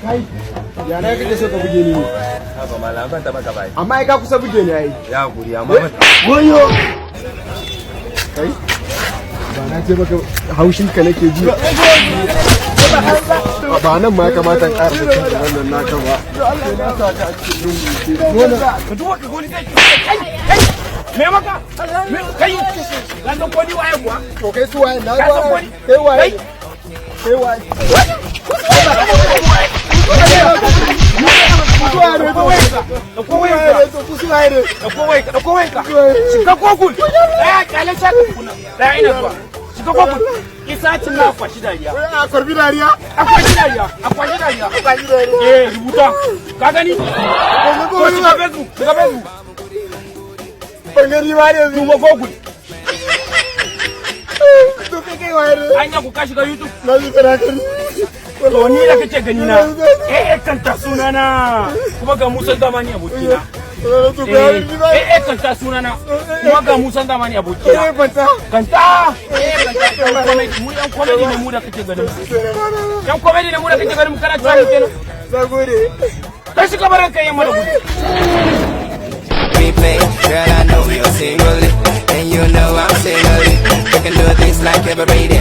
Kai, ya na kake so ka buge ni ne? Haba malam, ban taba ka bai. Amma ai ka kusa buge ni ai. Ya guri, amma ban. Wayo. Kai, ba na ce maka haushin ka nake ji. Ba nan ma ya kamata in ƙara da wannan naka ba. Sai na sa ka a cikin lungu. Ka duba ka goni, kai kai kai, me maka? Kai, ka san ko ni waye kuwa? To kai su waye na? Ka san ko ni? Kai waye? Kai. Kai waye? Su waye ne to? Dauko wayanka. To ku su waye ne? Dauko wayanka, dauko wayanka, shiga Google. Daya, kyale shaka tukuna. Daya, ina zuwa. Shiga Google, isa cin na kwashi dariya. A kwarbi dariya. A kwashi dariya, a kwashi dariya. Eh, rubuta ka gani. To shiga Facebook, shiga Facebook. Ban gani ba ne. Duba Google. To kai waye ne? Anya ku ka shiga YouTube? Na ji kana gani. To ni da kake gani na, eh eh, Kanta sunana, kuma ga Musa Zamani abokina. Eh eh, Kanta sunana, kuma ga Musa Zamani abokina. Banta. Kanta, eh, Kanta. Yan comedy mu, yan comedy ne mu da kake ganin mu, yan comedy ne mu da kake ganin mu. Kana cewa mu kenan. Na gode. Kai shi kabarin kai yamma da gudu. Replay. Girl, I know you're single, and you know I'm single. We can do this like every day.